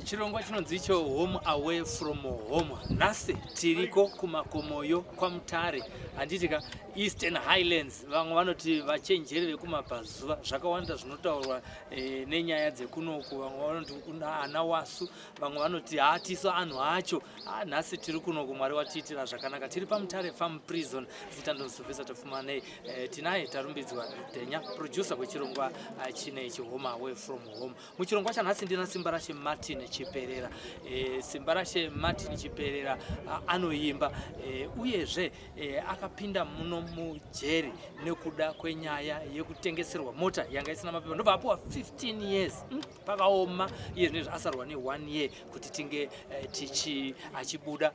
Chirongwa chinonzi icho Home Away From Home. Nhasi tiriko kumakomoyo kwaMutare, handiti ka Eastern Highlands. Vamwe vanoti vachenjeri vekumabvazuva, zvakawanda zvinotaurwa e, nenyaya dzekunoku. Vamwe vanoti kuna ana wasu, vamwe vanoti haatiso anhu acho. Ah, nhasi tiri kunoku, Mwari watiitira zvakanaka. Tiri paMutare Farm Prison. Zita ndonzi Sylvester Topfumanei. E, tinaye Tarumbidzwa Denya, producer wechirongwa ah, chine ichi Home Away From Home. Muchirongwa chanhasi ndina Simbarashe Martin Chiperera. E, Simbarashe Martin Chiperera anoimba e, uyezve e, akapinda muno mujeri nekuda kwenyaya yekutengeserwa mota yanga isina mapepa ndobva apuwa 15 years. Pakaoma iye zvinezvi asarwa ne 1 year kuti tinge tichi achibuda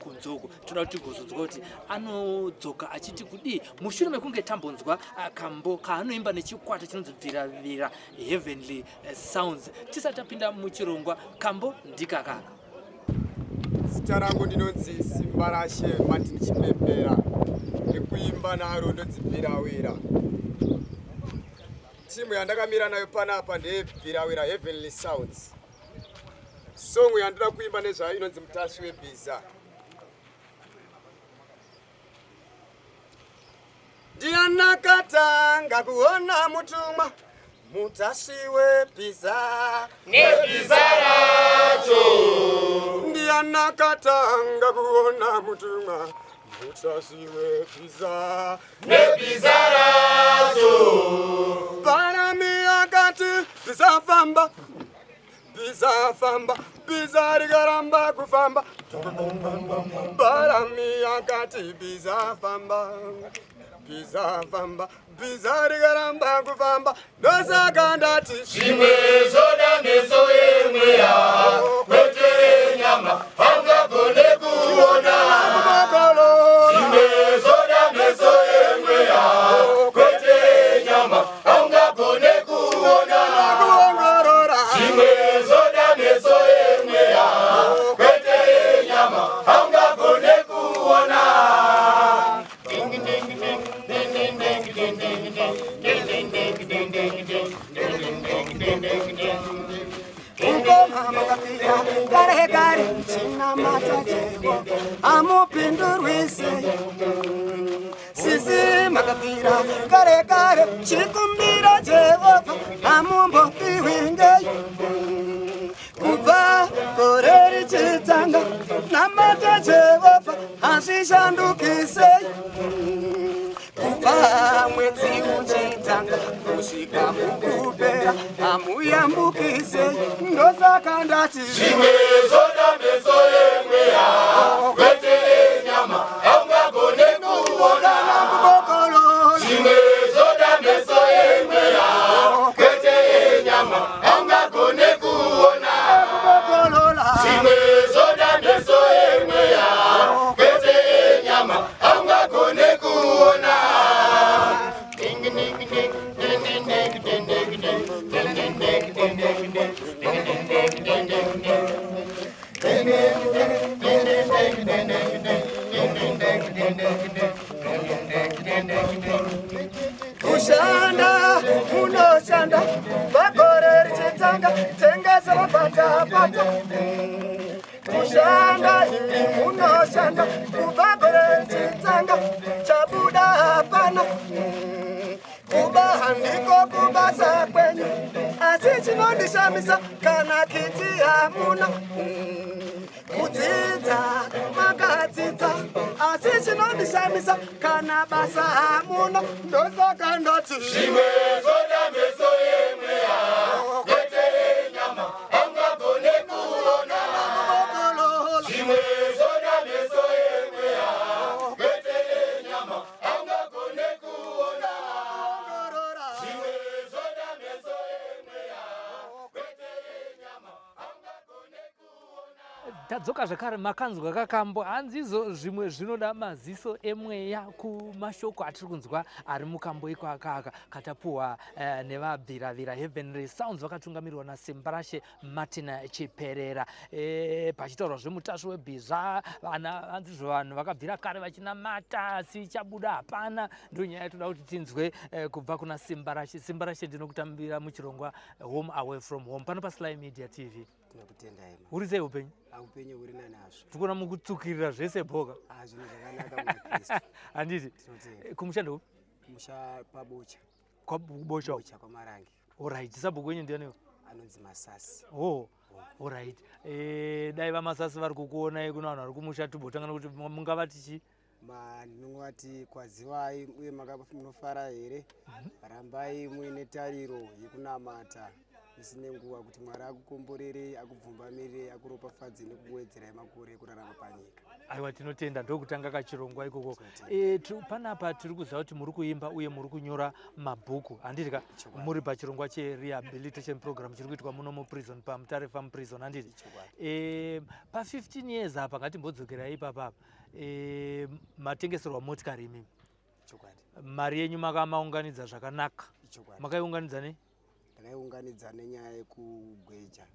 kunze uko. Toda kuti tigozonzwa kuti anodzoka achiti kudii mushure mekunge tambonzwa kambo kaanoimba nechikwata chinonzi Bviravira Heavenly Sounds. Tisati tapinda muchirongwa, kambo ndikakaka. Zita rangu ndinonzi Simbarashe Martin Chipepera, nekuimba naro ndonzi Bvirawira. Timu yandakamira nayo panapa ndeyebvirawira Heavenly Sounds. Song yandoda kuimba nezvayo inonzi Mutasvi weBhiza. Ndiani akatanga kuona mutumwa mutasvi webhiza nebhiza racho? Ndiani akatanga kuona mutumwa mutasvi webhiza nebhiza racho? Barami akati bhiza famba, bhiza famba, bhiza rikaramba kufamba. Barami akati bhiza famba, bhiza famba, bhiza rikaramba kufamba. Ndosaka ndati zvimwe zvoda meso emweya kwete enyama, haungagone kuona. Zvimwe zvoda meso emweya kwete enyama, haungagone kuona. Zvimwe zvoda meso emweya kwete enyama, haungagone kuona. Ding, ding, ding, ding, ding, ding, ding, ding, ding, ding, ding, ding, ding, ding, ding, ding, ding, ding. Makafira kare kare chinamata Jehovha, amupindurwise. Sisi makafira kare kare chikumbira Jehovha, amumbopiwi ngei? Kubva gore richitanga namata Jehovha, hazvishandukisei. Kubva mwedzi uchitanga kusvika mukupera, hamuyambukisei. Ndosaka ndati zvimwe zvoda meso emweya kwete enyama, haungagone kuona. Zvimwe zvoda meso emweya kwete enyama, haungagone kuona. Zvimwe zvoda meso emweya kwete enyama, haungagone kuona. Ding, ding, ding, ding, ding, ding, ding, ding, ding, ding, ding, ding, ding, ding, ding, ding, ding, ding, ding. Ding, ding, ding, ding, ding, ding, ding, ding, ding, ding, ding, ding, ding, ding, ding. Kushanda munoshanda bagore richitanga, tengesa mapatapata. Kushanda imi munoshanda kubva gore richitanga, chabuda hapana. Kuba handiko kubasa kwenyu, asi chinondishamisa kana kiti hamuna. Kudzidza makadzidza, asi chinondishamisa kana basa hamuna. Ndosaka ndati zvimwe zvoda meso emweya kwete enyama, haungagone kuona. Zvimwe zvoda meso emweya kwete enyama, haungagone kuona. Zvimwe zvoda meso emweya kwete enyama, haungagone kuona. Tadzoka zvakare. Makanzwa kakambo, hanzizo zvimwe zvinoda maziso emweya, kumashoko atiri kunzwa ari mukambo ikakaka katapuhwa nevabviravira Heavenly Sounds vakatungamirwa naSimbarashe Martin Chiperera. Pachitaurwa zvemutasvi webhiza, vana hanzizvo vanhu vakabvira kare vachinamata asi chabuda hapana. Ndo nyaya yatoda kuti tinzwe kubva kuna Simbarashe. Simbarashe, ndinokutambira muchirongwa Home Away From Home pano paSly Media TV. Tinokutendai ma. Huri sei upenyu? Upenyu huri nani hazvo. Tikuona mukutsukirira zvese bhoka. Ah, zvinhu zvakanaka muna Kristu. Handiti? Tinotenda. Kumusha ndeupi? Kumusha paBocha. KwaBocha. Bocha kwaMarange. Alright, sabhuku wenyu ndiani? Anonzi Masasi. Oh. Alright. Dai vaMasasi vari kukuonai kuno vanhu vari kumusha timbotanga nekuti mungavati chii? Ndinongoti kwazivai uye munofara here? Rambai muine tariro yekunamata misi nenguva kuti Mwari akukomborerei, akubvumbamirei, akuropafadzei nekukuwedzerai makore ekurarama panyika. Aiwa, tinotenda. Ndokutanga kachirongwa ikoko. Panapa tiri kuziva kuti muri kuimba uye muri kunyora mabhuku, handiti ka? Muri pachirongwa cherehabilitation program chiri kuitwa muno muprison, paMutare Farm Prison, handiti? Pa15 years apa, ngatimbodzokerai ipapapa. Matengeserwa motikari imimi. Chokwadi. Mari yenyu makamaunganidza zvakanaka. Chokwadi. Makaiunganidza nei? Ndakaiunganidza nenyaya yekugweja.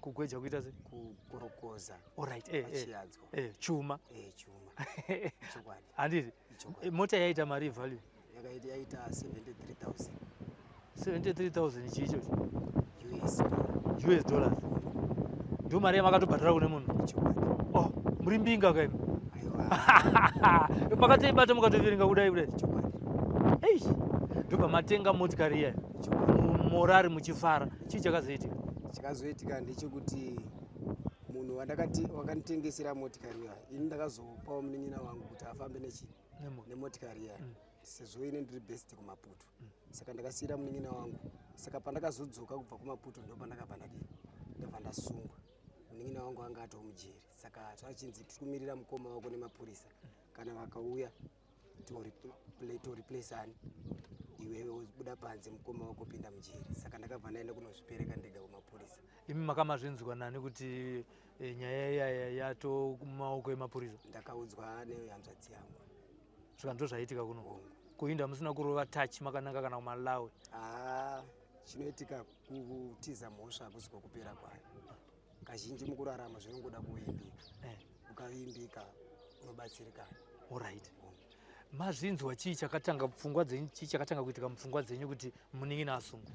Kugweja kuita sei? Kukorokoza. Alright, Pachiyadzwa. Chuma. Chuma. Chokwadi. Handiti? Chokwadi. Mota yaita mari value? Yakaita yaita 73,000. 73,000 chii ichocho? US dollar. US dollars. Ndo mari yamakatobhadhara kune munhu? Chokwadi. Oh, muri mbinga kaimi. Aiwa. Makatoibata mukatoverenga kudai kudai. Chokwadi. Eish. Ndobva matenga motikari iya. Chokwadi. Morari muchifara. Chii chakazoitika? Chakazoitika ndechekuti munhu wakanditengesera motikari iya, ini ndakazopawo munin'ina wangu kuti afambe nemotikari iya, sezvo ine ndiri best kuMaputo. Saka ndakasiyira munin'ina wangu. Saka pandakazodzoka kubva kuMaputo, ndo pandakabva ndadii, ndabva ndasungwa. Munin'ina wangu anga atoo mujeri, saka zvachinzi tiri kumirira mukoma wako nemapurisa, kana vakauya toreplace ani, iwewe wobuda panze, mukoma wako pinda mujeri. Saka ndakabva ndaenda kunozvipereka ndega kumapurisa. Imi makamazvinzwa nani kuti nyaya iya yato mumaoko emapurisa? Ndakaudzwa nehanzvadzi yangu. Svika ndo zvaitika kuno? Hongu. Kuinda musina kurova touch, makananga kana kuMalawi? Haa, chinoitika, kutiza mhosva hakusi kwokupera kwayo. Kazhinji mukurarama zvinongoda kuvimbika. Ukavimbika unobatsirikana. Alright, mazvinzwa, chii chakatanga pfungwa dzenyu, chii chakatanga kuitika mupfungwa dzenyu kuti munin'ina asungwa?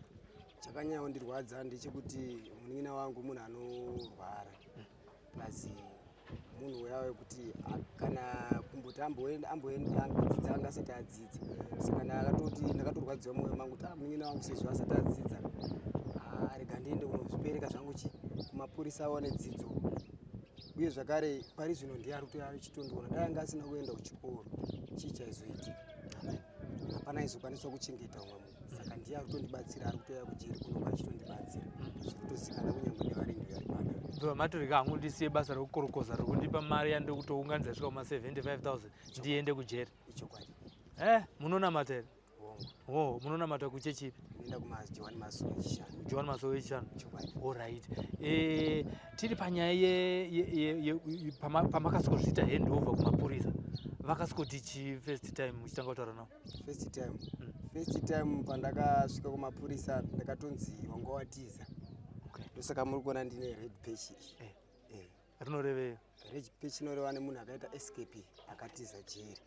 Chakanyanya kundirwadza ndechekuti munin'ina wangu munhu anorwara, plus munhu uya wekuti kana kumboti amboenda ambodzidza, anga asati adzidza. Saka ndakatoti ndakatorwadziwa mwoyo mangu kuti, ah, munin'ina wangu sezvo asati adzidza, ah, rega ndiende kunozvipereka zvangu chi kumapurisa awane dzidzo. Uye zvakare pari zvino ndiye ari kutoya achitondiona. Dai anga asina kuenda kuchikoro, chii chaizoitika? Hapana aizokwanisa kuchengeta umwe munhu. Saka ndiye ari kutondibatsira, ari kutoya kujeri kunoku achitondibatsira, zviri kutozikanwa kunyange nevarindi vari panapa. Ndobva matoreka, hangu ndisiye basa rekukorokoza rekundipa mari yandikutounganidza svika kuma 75 000, ndiende kujeri. Ichokwadi. Munonamata here? Hongu. Oh, munonamata kuchechipi? Ndinoenda kumaJohani Masowe Echishanu. John Masowe Echishanu. Chokwadi. Alright, tiri panyaya pamakasvikozviita handover kumapurisa, vakasvikoti chi first time muchitanga kutaura navo? First time, first time pandakasvika kumapurisa, ndakatonzi wanga watiza. Ndosaka muri kuona ndine red patch iyi. Rinoreveyo? Red patch inoreva nemunhu akaita escape, akatiza jeri.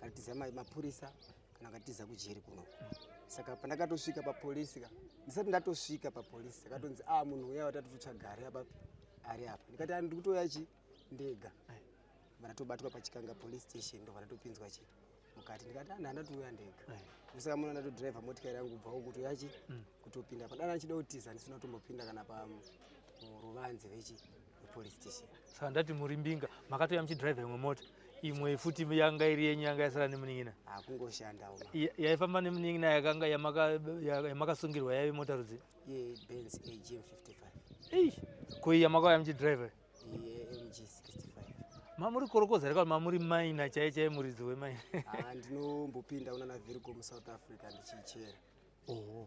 Akatiza mapurisa kana akatiza kujeri kuno. Saka pandakatosvika papolisi ka, ndisati ndatosvika papolisi, akatonzi, a, munhu uya watatotsvaga ari apapi, ari apa. Ndikati, "Ah, ndiri kutoya chi ndega." Vandatobatwa paChikanga Police Station, ndobva ndatopinzwa chi mukati. Ndikati, "Ah, ndandatouya ndega." Ndosaka muno ndatodhiraivha motikari yangu kubva uku kutoya chi kutopinda padana ndichida kutiza, ndisina kutombopinda kana pamuruvanze vechi vepolice station. Saka ndati muri mbinga, makatoya muchidhiraivha imwe mota, imwe futi yanga iri yenyu yanga yasara nemunin'ina? Hakungoshandawo. Yaifamba nemunin'ina yakanga yamakasungirwa yaive mota rudzi? YeBenz AGM 55. Ei, ko iyi yamakauya muchidhiraivha? YeMG 65. Mamuri korokoza here kana mamuri maina chai chai, muridzi wemaina? Ah, ndinombopinda kunana Virgo muSouth Africa ndichichera.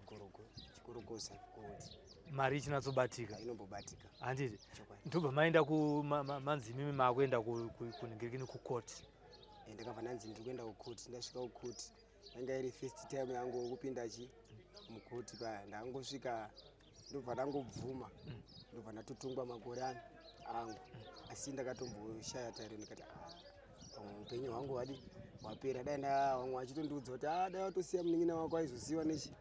Gorogo chikorokoza gold. Mari ichinatsobatika? Inombobatika. Handiti? Chokwadi. Ndobva maenda manzi imimi maakuenda kunhingirikini, kukoti? Ndakabva ndanzi ndiri kuenda kukoti. Ndasvika kukoti, yanga iri first time yangu yekupinda chi mukoti paya. Ndangosvika, ndobva ndangobvuma, ndobva ndatotongwa makore angu. Asi ndakatomboshaya tariro, ndikati, "Ah, pamwe upenyu hwangu hwadi hwapera." Dai vamwe vachitondiudza kuti, "Ah, dai watosiya munin'ina wako aizosiyiwa nechi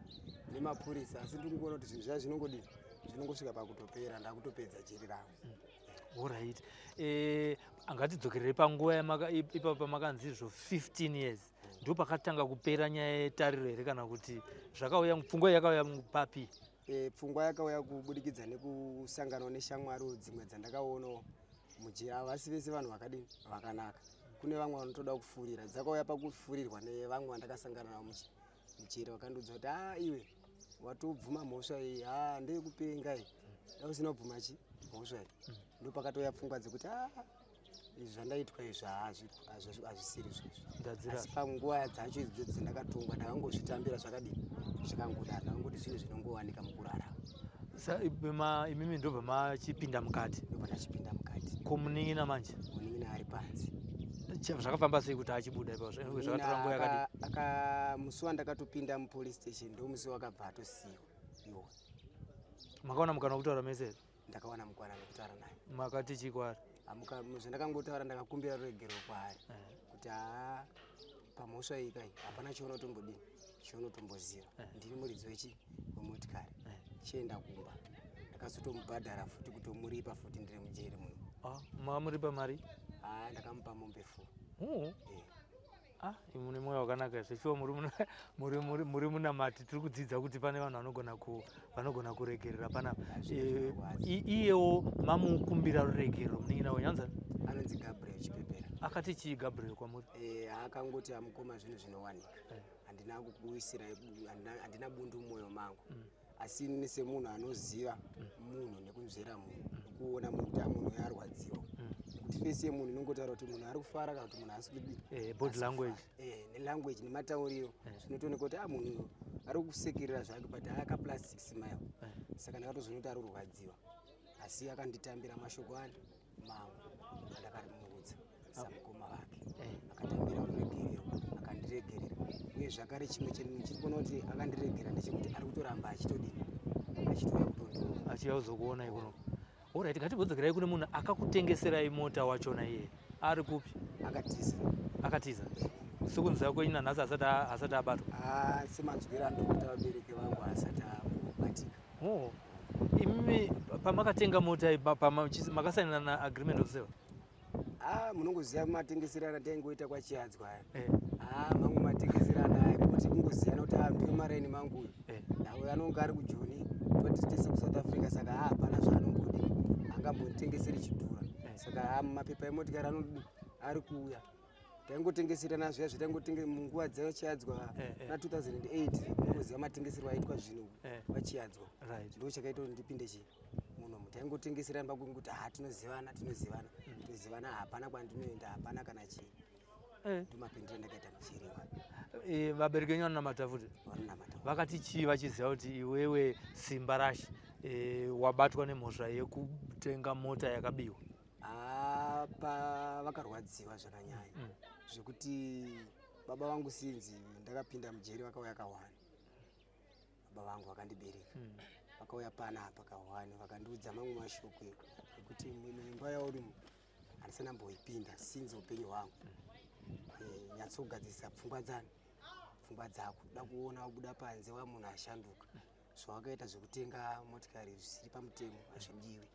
nemapurisa." Asi ndiri kungoona kuti zvinhu zvaya zvinongodini. Zvinongosvika pakutopera, ndakutopedza jeri rangu. Alright, angatidzokerere panguva ipapo pamakanzi izvo 15 years, ndo pakatanga kupera nyaya yetariro here, kana kuti zvakauya, pfungwa yakauya papi? Pfungwa yakauya kubudikidza nekusanganawo neshamwari dzimwe dzandakaonawo mujeri. Havasi vese vanhu vakadini vakanaka, kune vamwe vanotoda kufurira. Dzakauya pakufurirwa nevamwe vandakasangana navo mujeri, vakandiudza kuti, "A, iwe watobvuma mhosva iyi, ha, ndeyekupenga iyi, da usina kubvuma chi mhosva iyi." Ndo pakatouya pfungwa dzekuti, "A, izvi zvandaitwa izvi hazvisiri zvazvo." Ndadzira. Asi panguva dzacho idzo dzandakatongwa, ndakangozvitambira zvakadini, zvakangodaro. Ndakangoti zvinhu zvinongowanika mukurarama. Imimi ndobva machipinda mukati? Ndobva ndachipinda mukati. Ko munin'ina manje? Munin'ina ari panze. Zvakafamba sei kuti achibuda ipapo? Zvakatora nguva yakadii? Musi wandakatopinda mupolice station ndo musi wakabva atosiyiwa iwo. Makaona mukana wekutaura mese here? Ndakawana mukana wekutaura naye. Makati chii kwaari? Zvandakangotaura, ndakakumbira ruregerero kwaari kuti, haa, pamhosva iyi kai hapana chaunotombodini, chaunotomboziva. Ndini muridzi wechi wemotikari. Chienda kumba. Ndakazotomubhadhara futi, kutomuripa futi ndiri mujeri muno. Ah, makamuripa mari? Haa, ndakamupa mombe 4. Oh. Ah, imi mune mwoyo wakanaka zveshuwa, muri munamati. Tiri kudzidza kuti pane vanhu vanogona kuregerera panapa. Zvinorwadza. Iyewo mamukumbira ruregerero munin'ina wenyu anzani? Anonzi Gabriel Chipepera. Akati chii Gabriel kwamuri? Akangoti, "Amukoma, zvinhu zvinowanika. Handina kukuisira, handina bundu mumwoyo mangu." Asi inini semunhu anoziva munhu nekunzvera munhu nekuona munhu kuti, munhu uyu arwadziwa, nekuti face yemunhu inongotaura kuti munhu ari kufara kana kuti munhu asi kudii. Body Asi language. kufara. Nelanguage nematauriro zvinotooneka kuti, munhu uyu ari kusekerera zvake, but aka plastic smile. Saka ndakatozoona kuti ari kurwadziwa, asi akanditambira mashoko ani mangu andakarimuudza samukoma vake. Akatambira ruregerero, akandiregerera. Uye zvakare chimwe chinhu chiri kuona kuti akandiregera ndechekuti ari kutoramba achitodini, achitouya kutondiona. Achiuya kuzokuona ikuno. Alright, ngatimbodzokerai kune munhu akakutengeserai mota wachona. Iye ari kupi? Akatiza. Akatiza? Sekunzwa kwenyu nanhasi asati abatwa? Ah, semanzwiro andikuita vabereki vangu, asati abatika. Oh. Imimi pamakatenga mota iyi, makasainana na agreement of sale? Ah, munongoziva matengeserano taingoita kwaChiadzwa aya. Ah, mamwe matengeserano aya kuti kungoziyana kuti, ah, ndiwe maraini mangu uyu. Nawe anonga ari kuJoni, toti tese kuSouth Africa, saka hapana zvaanombodi angambonditengeseri chidhura. Saka mapepa emotikari anodi ari kuuya, taingotengeserana zviya zvataingotenge munguva dzaChiadzwa na 2008. Munongoziva matengeserwo aitwa zvinhu kwaChiadzwa. Ndo chakaita kuti ndipinde chi munomu. Taingotengeserana pakunguti, ha, tinozivana, tinozivana, tinozivana, hapana kwandinoenda, hapana kana chii. Ndomapindiro ndakaita muchiriwa. Vabereki venyu vanonamata futi? Vanonamata. Vakati chii vachiziva kuti iwewe Simba Rashe wabatwa nemhosva yekutenga mota yakabiwa? Apa vakarwadziwa zvakanyanya, zvekuti baba vangu, sinzi ndakapinda mujeri, vakauya kawani. Baba vangu vakandibereka vakauya panapa kawani, vakandiudza mamwe mashoko ekuti muimba yauri handisana mboipinda sinzi upenyu hwangu. Nyatsogadzirisa pfungwa dzani, pfungwa dzako, da kuona wabuda panze wa munhu ashanduka. Zvawakaita zvekutenga motikari zvisiri pamutemo hazvidiwi.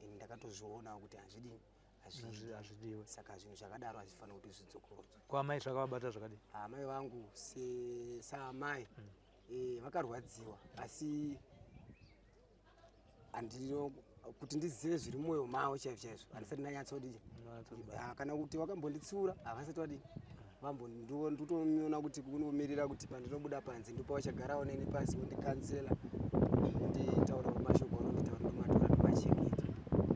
Ini ndakatozvionawo kuti hazvidini, hazvidiwi. Hazvidiwe. Saka zvinhu zvakadaro hazvifaniri kuti zvidzokorodzwe. Kwamai zvakavabata zvakadii? Amai vangu saamai vakarwadziwa, asi handino kuti ndizive zviri mumwoyo mavo chaizvo chaizvo handisati ndanyatsodii. Unyatsozvibata. Ah, kana kuti vakambonditsiura havasati vadii nditoona kuti kunomirira kuti pandinobuda panze ndopavachagarawo neni pasi, vondikansela, vonditaura mashoko anonditaura, ndomatora, ndomachengeta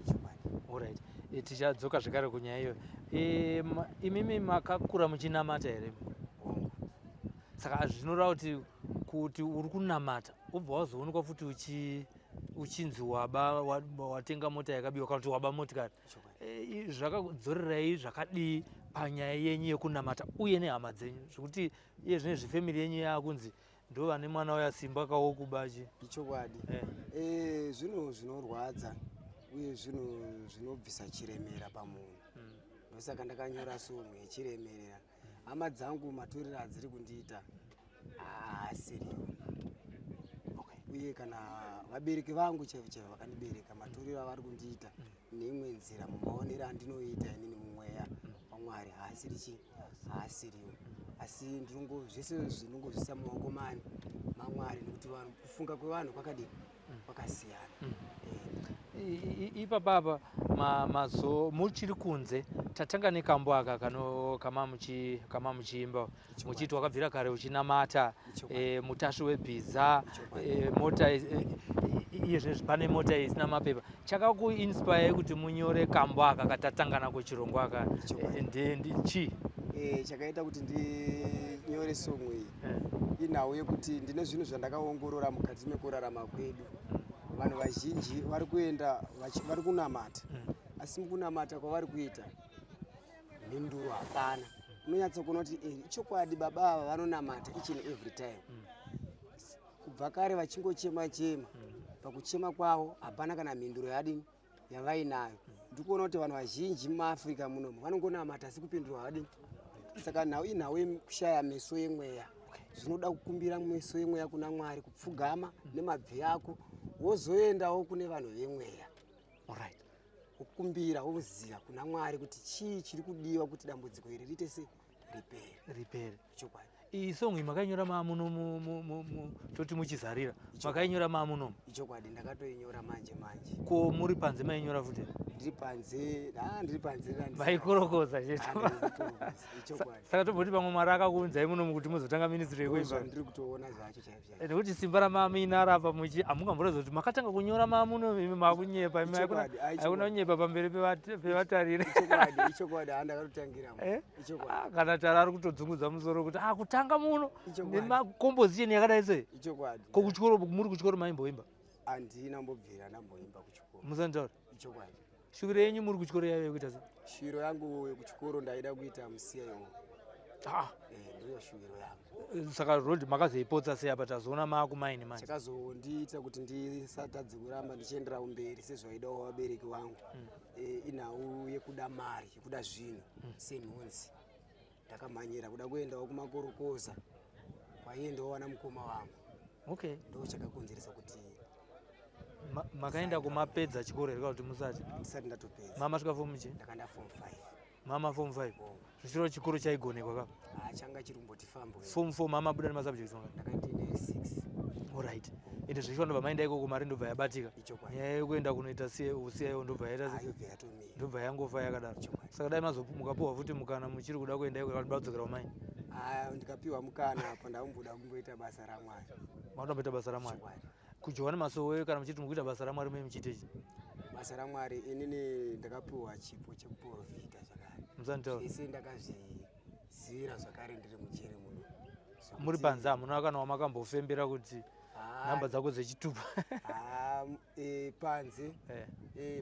chokwadi. Alright, tichadzoka zvekare kunyaya iyoyo. Imimi makakura muchinamata here? Hongu. Saka zvinoreva kuti uri kunamata, wobva wazoonekwa futi uchinzi waba, watenga mota yakabiwa kana kuti waba motikari. Chokwadi. Zvakadzorerai zvakadii panyaya yenyu yekunamata uye nehama dzenyu, zvekuti iye zvine zvifamily yenyu yaakunzi ndo vane mwana uya Simba kawokuba chi? Ichokwadi. Zvinhu zvinorwadza uye zvinhu zvinobvisa chiremera pamunhu. Ndosaka ndakanyora song yechiremerera. Hama dzangu matorero adziri kundiita haasiriwo. Uye kana vabereki vangu chaivo chaivo vakandibereka, matorero avari kundiita neimwe nzira, mumaonero andinoita inini mumweya waMwari, haasiri chii, haasiriwo. Asi ndinongo zvese zvinongozvisa mumaoko mani maMwari, nekuti vanhu, kufunga kwevanhu kwakadini, kwakasiyana. Ipapapa mazo muchiri kunze, tatanga nekambo aka kano kama muchiimba muchiti wakabvira kare uchinamata, mutasvi webhiza, mota, iye zvinezvi pane mota isina mapepa. Chakakuinspire kuti munyore kambo aka katatanga nako chirongwa aka chii? Chakaita kuti ndinyore song iyi inhau yekuti ndine zvinhu zvandakaongorora mukati mekurarama kwedu. Vanhu vazhinji vari kuenda vari kunamata, asi mukunamata kwavari kuita mhinduro hapana. Unonyatsa kuona kuti ichokwadi baba ava vanonamata each and every time, kubva kare vachingochema chema. Pakuchema kwavo hapana kana mhinduro yadini yavainayo. Ndikuona kuti vanhu vazhinji mumaAfrica munomu vanongonamata, asi kupindurwa havadini. Saka nhau inhau yekushaya meso yemweya. Zvinoda kukumbira meso yemweya kuna Mwari, kupfugama nemabvi ako, wozoendawo kune vanhu vemweya, wokumbira, woziva kuna Mwari kuti chii chiri kudiwa kuti dambudziko iri riite se ripere. Ripere. Chokwadi. Iyi song iyi makainyora maamuno, toti muchizarira, makainyora maamunomu? Ichokwadi, ndakatoinyora manje manje. Ko muri panze mainyora futi? Ndiri panze, ndiri panze. Maikorokoza chete. Ichokwadi. Saka tomboti pamwe Mwari akakuunzai munomu kuti muzotanga ministry yekuimba. Ndiri kutoona zvacho chaizvo chaizvo. Nekuti simba ramamuinaro apa muchi hamungamboratidza kuti makatanga kunyora maamuno, imi makunyepa imi. Ichokwadi, Haikuna kunyepa pamberi pevatariri. Ichokwadi, ichokwadi, handakatotangira. Eh? Ichokwadi. Ah, kana tara ari kutodzungudza musoro kuti kutanga muno Ichokwadi. nemacomposition yakadai sei. Ichokwadi. Ko kuchikoro, muri kuchikoro maimboimba? Handina mbobvira ndamboimba kuchikoro. Musanitaura. Ichokwadi. Shuviro yenyu muri kuchikoro yaive yekuita sei? Shuviro yangu yekuchikoro, ndaida kuita muCIO. Ndiyo shuviro yangu. Saka road makazoipotsa sei apa tazoona maakumaini manje? Chakazondiita kuti ndisatadze kuramba ndichienderawo mberi sezvaidawo vabereki vangu, inhau yekuda mari, yekuda zvinhu. Senhunzi ndakamhanyira kuda kuendawo kumakorokoza kwaiendawo vana mukoma vangu. Ndo chakakonzeresa kuti Makaenda kumapedza chikoro here kana kuti musati? Ndisati ndatopedza. Mama svika fomu chi? Ndakaenda form 5. Mama form 5, zvichireva chikoro chaigonekwa ka? Changa chiri kumboti fambo. Form 4 mama buda nemasubjects manga? Ndakandine 6. Alright, ende zvichiwa ndobva maenda ikoko, mari ndobva yabatika. Ichokwadi. Nyaya yekuenda kunoita uCIO ndobva yaita Ayobva yatomira. Ndobva yangofa yakadaro. Chokwadi. Saka dai mukapuhwa futi mukana, muchiri kuda kuenda iko kana kuti kudzokera kumaini? Ndikapiwa mukana apa, ndaumboda kumboita basa raMwari. Makuda basa raMwari? Chokwadi. KuJohani Masowe, kana muchiti mukuita basa raMwari, muye muchiitechi? Basa raMwari, inini ndakapiwa chipo chekuprofita zvakare. Musanitaura. Zvese ndakazvizivira zvakare ndiri mujeri muno. Muri panze hamuna kana wamakambofembera kuti nhamba dzako dzechitupa? Panze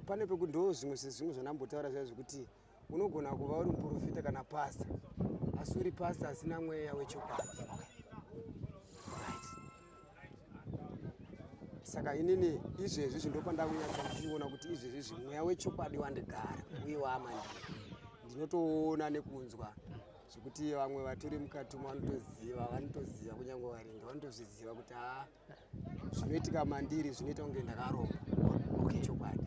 pane peku ndo zvimwe sezvimwe zvandambotaura zviya zvekuti unogona kuva uri muprofita kana pasta, asi uri pasta asina mweya wechokwadi. Saka inini izvezvi zvindopa ndakunyatsa ndichiona kuti izvezvi izvi mweya wechokwadi wandigara uye waamandiri. Ndinotoona nekunzwa zvekuti vamwe vatori mukati umo vanotoziva, vanotoziva, kunyange varindi vanotozviziva kuti haa, zvinoitika mandiri zvinoita kunge ndakaromba. Chokwadi.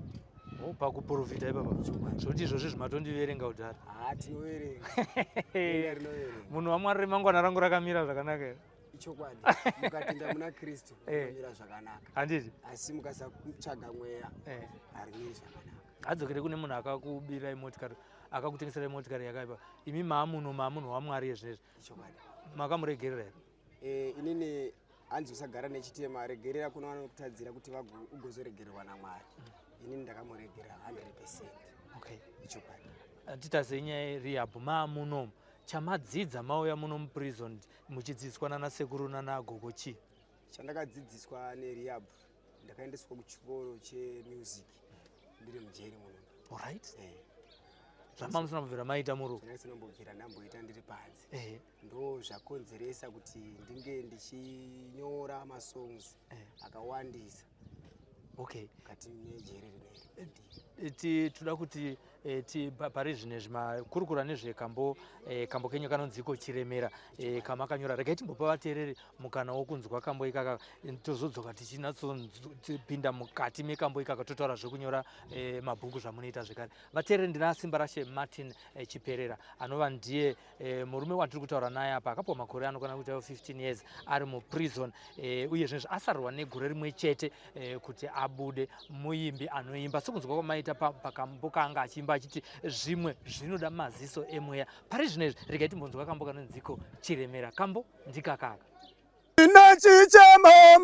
Oh, pakuprofita ipapa? Chokwadi. Zvokuti izvozvi zvimatondiverenga kudhara. Haa, tinoverenga. Denga rinoverenga. Munhu waMwari, remangwana rangu rakamira zvakanaka here? Ichokwadi, mukatenda muna Kristu rinomira zvakanaka. Handiti? Asi mukasatsvaga mweya, harimiri zvakanaka. Adzokere kune munhu akakubirai motikari, akakutengeserai motikari yakaipa. Imi maamuno, maamunhu waMwari yezvinezvi. Ichokwadi. Makamuregerera here? Inini hanzi usagara nechitema, regerera kuna vanokutadzira kuti ugozoregererwa naMwari. Inini ndakamuregerera 100%. Ichokwadi. Titasei nyaya yerehab. Maamunomu, chamadzidza mauya muno muprison muchidzidziswa nana sekuru nana gogo chii? Chandakadzidziswa nerehab, ndakaendeswa kuchikoro chemusic ndiri mujeri muno. Alright, zvama musina kubvira maita muruku? Zvandisinombobvira ndamboita ndiri panze. Ndo zvakonzeresa kuti ndinge ndichinyora masongs akawandisa mukati mejeri rineri. Toda kuti pari zvino izvi makurukura nezvekambo, kambo kenyu kanonzi iko Chiremera, kamakanyora. Regai timbopa vateereri mukana wokunzwa kambo ikaka, tozodzoka tichinyatsopinda mukati mekambo ikaka, totaura zvekunyora mabhuku zvamunoita zvekare. Vateereri, ndina Simba Rashe Martin Chiperera, anova ndiye murume watiri kutaura naye apa, akapiwa makore anokwana kuita 15 years ari muprison, uye zvinezvi asarirwa negore rimwe chete kuti abude. Muimbi anoimba, sekunzwa kwamaita pakambo kaanga achiimba achiti zvimwe zvinoda maziso emweya. Pari zvino izvi regai timbonzwa kambo kanonziko Chiremera. Kambo ndikakaka. Ndine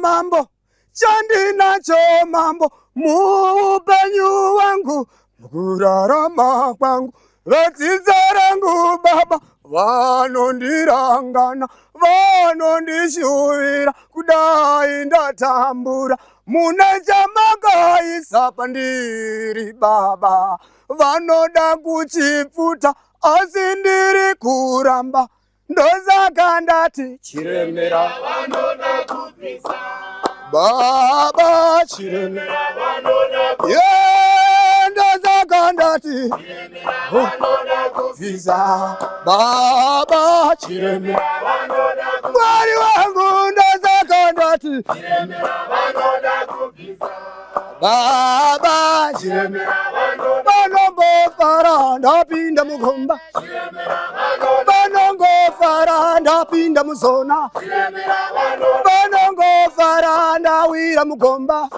mambo, chandinacho mambo muupenyu wangu, mukurarama kwangu. Vadzidza rangu baba vanondirangana, vanondishuvira kudai ndatambura. Mune chamakaisa pandiri baba, vanoda kuchipfuta asi ndiri kuramba. Ndosaka ndati chiremera baba, chiremera. Ye, ndosaka ndati visa baba, chiremera. Mwari wangu, ndosaka ndati baba, chiremera. Vanombofara ndapinda mugomba, vanongofara ndapinda muzona, vanongofara ndawira mugomba,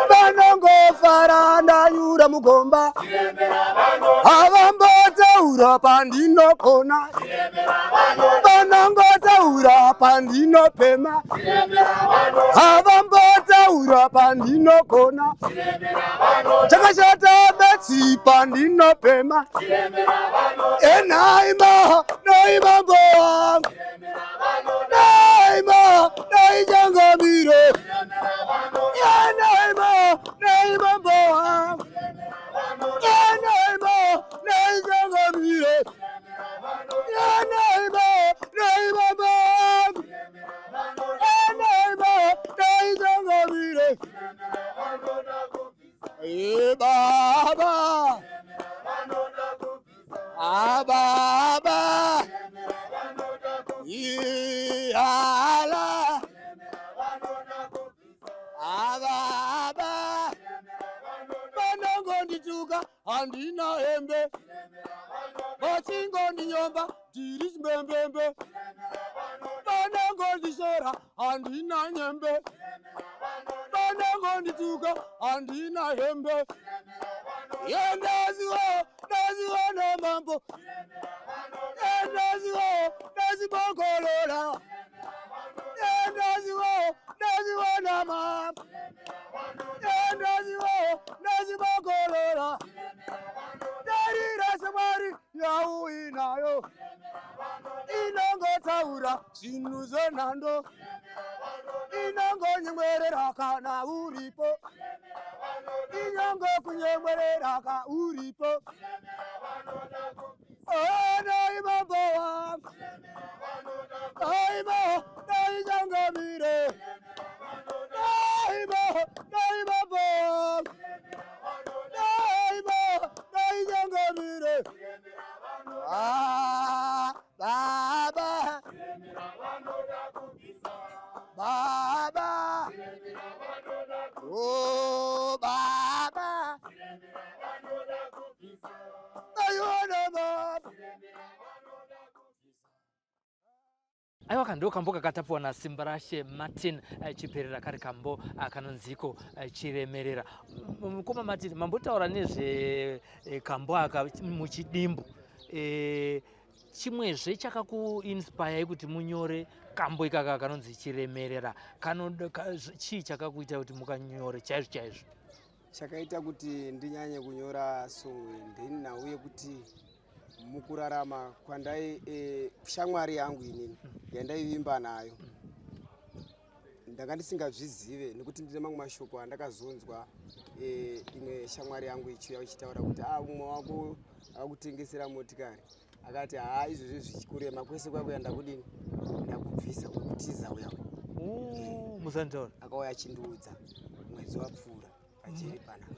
vanongofara ndanyura mugomba. Havambotaura pandinokona, vanongotaura pandinopema. Havambotaura pandinokona, chakashata betsi pandinopema. Enaima naimambo wangu, naima naichangamire, enaima naimambo wangu, enaima naichangamire, enaima naimambo wangu, enaima naichangamire. E baba, ah baba, ala, ah baba, vanongondituka handina hembe, vachingondinyomba ndiri chimbembembe, vanongondishora handina nyembe, vanongondituka handina hembe. Yendaziwo ndaziona mambo, yendaziwo ndazibongolola, yendaziwo ndaziona mambo, yendaziwo ndazibongolola. Darira shamwari yauinayo inongotaura zvinhu zvenhando, inongonyemwerera kana uripo, inongokunyemwerera ka uripo. Dai mambo wangu, daima daichangamire, daima dai mambo wangu, daima daichangamire. Ah, baba, baba, oh baba, aiona baba. Aiwa, kando kambo kakatapiwa naSimba Rashe Martin Chiperera, kari kambo kanonziko Chiremerera. Mukoma Martin, mambotaura nezve kambo aka muchidimbu. Chimwezve chakakuinspirei kuti munyore kambo ikaka kanonzi Chiremerera? Chii chakakuita kuti mukanyore chaizvo chaizvo? Chakaita kuti ndinyanye kunyora song iyi ndenhau yekuti mukurarama kwandai, shamwari yangu inini yandaivimba nayo, ndanga ndisingazvizive, nekuti ndine mamwe mashoko andakazonzwa, imwe shamwari yangu ichiuya ichitaura kuti a umwe wako akakutengesera motikari, akati haa, izvozvi zvichikurema kwese kwakuya, ndakudini, ndakubvisa kwekutiza uya. Musanditaura. Akauya achindiudza mwedzi wapfuura pachiri panapa.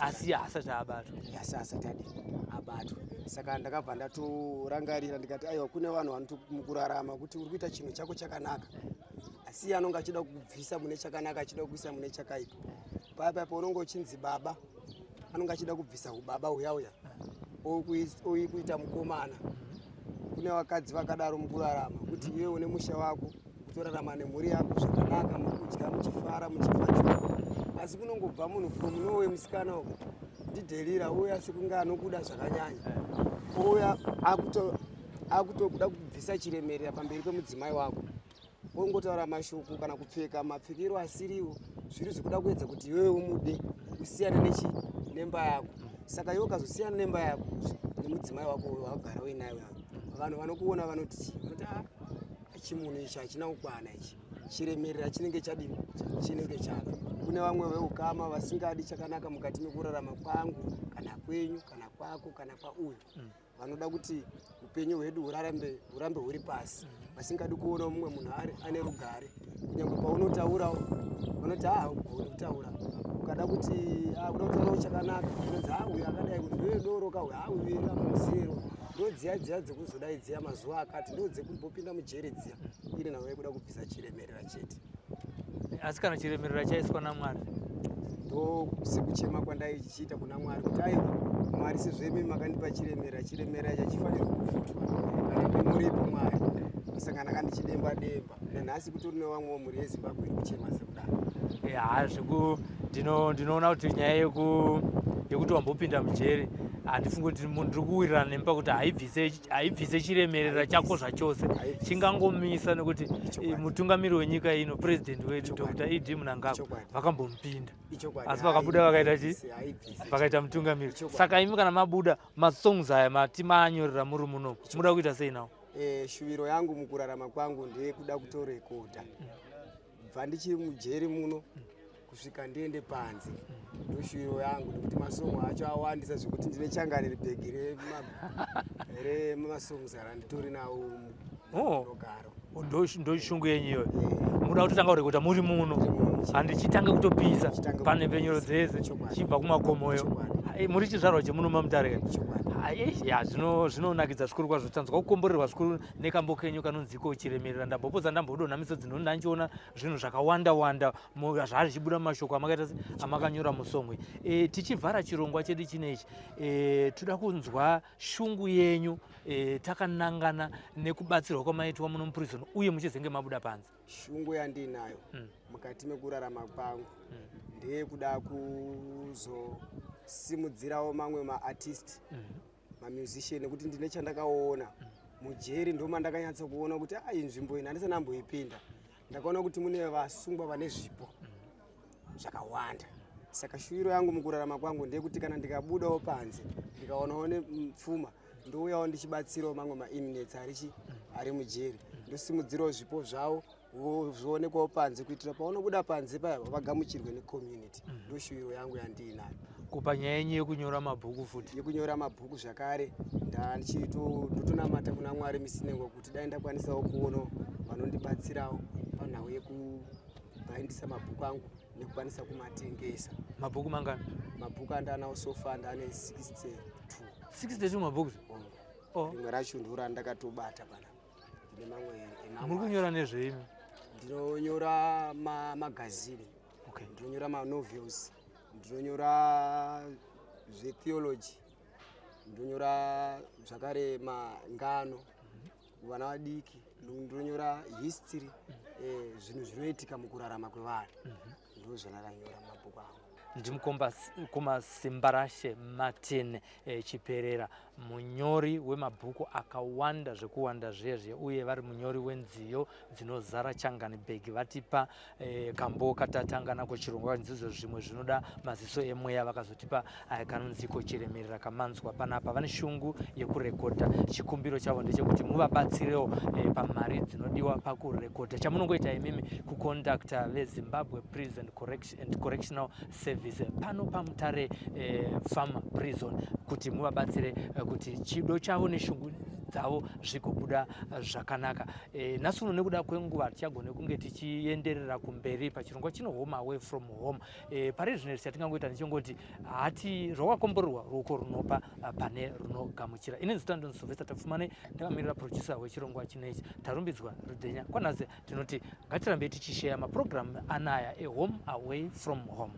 Asi haasati abatwa. Asi asati adi abatwa. Saka ndakabva ndatorangarira ndikati aiwa, kune vanhu vanotomukurarama kuti uri kuita chinhu chako chakanaka, asi iye anonge achida kukubvisa mune chakanaka, achida kuisa mune chakaipa. Paya paya paunonge uchinzi baba, anonge achida kubvisa ubaba uya uya oikuita mukomana. Kune vakadzi vakadaro mukurarama, kuti iwe une musha wako, kutorarama nemhuri yako zvakanaka, muri kudya muchifara, muchipfachura, asi kunongobva munhu from nowhere, musikana uku ndidhelira uya, sekunge anokuda zvakanyanya, ouya akutokuda kubvisa chiremerera pamberi pemudzimai wako, ongotaura mashoko kana kupfeka mapfekero asiriwo, zviri zvekuda kuedza kuti iwewe umude, usiyane nechi nemba yako. Saka iwe ukazosiyana nemba yako nemudzimai wako wakagara uinayo, vanhu vanokuona vanoti chii? Vanoti, "Ah, chimunhu ichi hachina kukwana ichi." Chiremerera chinenge chadini? Chinenge chako. Kune vamwe veukama vasingadi chakanaka mukati mekurarama kwangu, kana kwenyu, kana kwako, kana kwauyu, vanoda kuti upenyu hwedu hurarambe, hurambe huri pasi, vasingadi kuona mumwe munhu ari ane rugare. Kunyange paunotaurawo vanoti, "Ha, haugoni kutaura." Ukada kuti, "Ah, uda kutaurawo chakanaka," unonzi, "Ha, uyu akadai, kuti ndoyedoro ka uyu, ha, uyu amusero." Ndo dziya dziya dzekuzodai dziya mazuva akati, ndo dzekumbopinda mujeri dziya, iri nhau yekuda kubvisa chiremerera chete. Asi kana chiremerera chaiswa naMwari? Ndo sekuchema kwandaichiita kuna Mwari kuti, aiwa Mwari, sezvo imi makandipa chiremerera, chiremerera chachifanirwa kubvutwa kana imi muripo Mwari. Saka ndanga ndichidemba demba nanhasi, kutori nevamwewo mhuri yeZimbabwe iri kuchema sekudaro. Ya, zveku ndinoona kuti nyaya yekuti wambopinda mujeri, handifungi kuti ndiri kuwirirana nemi pakuti haibvise chiremerera chako zvachose. Haibvise. Chingangomisa nekuti mutungamiri wenyika ino, president wedu, Chokwadi. Dr ED Mnangagwa, vakambomupinda, asi vakabuda vakaita chi? Haibvise, haibvise. Vakaita mutungamiri. Ichokwadi. Saka imi kana mabuda, masongs aya mati maanyorera muri muno, muda kuita sei nawo? Shuviro yangu mukurarama kwangu ndeyekuda kutorekodha bva ndichiri mujeri muno kusvika ndiende panze. Ndoshuviro yangu, nekuti masongo acho awandisa zvekuti ndine changani ribhegi remasongs randitori nawo munogaro. Ndo shungu yenyu iyoyo? Muda kutotanga kurekodha muri muno? Ndiri muno muchiri. Handichitange kutopisa Chitange panhepfenyuro kutopisa. dzese? Chokwadi. Chibva kumakomoyo. Chokwadi. Ai, muri chizvarwa chemuno maMutare? Chokwadi. Ai, ya, zvinonakidza zvikuru kwazvo. Tanzwa kukomborerwa zvikuru nekambo kenyu kanonziko Chiremerera. Ndambopodza ndambodonha misodzi, noni ndandichiona zvinhu zvakawanda wanda zvaa zvichibuda mumashoko amakaita amakanyora musongwe. Tichivhara chirongwa chedu chinechi, toda kunzwa shungu yenyu takanangana nekubatsirwa kwamaitwa muno muprison uye muchizenge mabuda panze. Shungu yandinayo mukati mekurarama kwangu ndeyekuda kuzosimudzirawo mamwe maartist, mamusician, nekuti ndine chandakaona mujeri. Ndoma ndakanyatsa kuona kuti ai, nzvimbo iyi handisati ndamboipinda. Ndakaona kuti mune vasungwa vane zvipo zvakawanda. Saka shuviro yangu mukurarama kwangu ndeyekuti kana ndikabudawo panze, ndikaonawo nepfuma, ndouyawo ndichibatsirawo mamwe mainmates arichi ari mujeri, ndosimudzirawo zvipo zvavo, zvionekwawo panze, kuitira paunobuda panze paya vagamuchirwe necommunity. Ndoshuviro yangu yandiinayo. Kupa nyaya yenyu yekunyora mabhuku futi? Yekunyora mabhuku zvakare, ndotonamata kuna Mwari misinengo kuti dai ndakwanisawo kuonawo vanondibatsirawo panhau yekubhaindisa mabhuku angu nekukwanisa kumatengesa. Mabhuku mangani? Mabhuku andanawo so far ndane 62. 62 mabhuku? Hongu. Oh. Rimwe racho ndo randakatobata pana, ndine mamwe emamwe. Muri kunyora nezveimi? Ndinonyora magazini, ndinonyora manovels, ndinonyora zvetheology, ndinonyora zvakare mangano kuvana vadiki, ndinonyora history, zvinhu zvinoitika mukurarama kwevanhu. Ndo zvandakanyora mumabhuku angu. Ndimukoma Simbarashe Martin Chiperera, munyori wemabhuku akawanda zvekuwanda zvezve, uye vari munyori wenziyo dzinozara changani bhegi. Vatipa kambo katatanga nako chirongwa nzidzo, Zvimwe Zvinoda Maziso Emweya. Vakazotipa kanonziko Chiremerera kamanzwa panapa. Vane shungu yekurekodha. Chikumbiro chavo ndechekuti muvabatsirewo pamari dzinodiwa pakurekodha. Chamunongoita imimi kucontacta veZimbabwe Prison and Correctional Service pano paMutare Farm Prison kuti muvabatsire kuti chido chavo neshungu. dzavo zvigobuda zvakanaka. Nhasi uno nekuda kwenguva tichagone kunge tichienderera kumberi pachirongwa chino Home Away from Home. Pari zvino chatingangoita ndichongoti hati rwakakomborerwa ruoko runopa pane runogamuchira. Ini zita ndonzi Sylvester Tapfumane, ndakamirira producer wechirongwa chino ichi Tarumbidzwa Rudhenya. Kwanhasi tinoti ngatirambei tichisheya mapurogiramu anaya eHome Away from Home.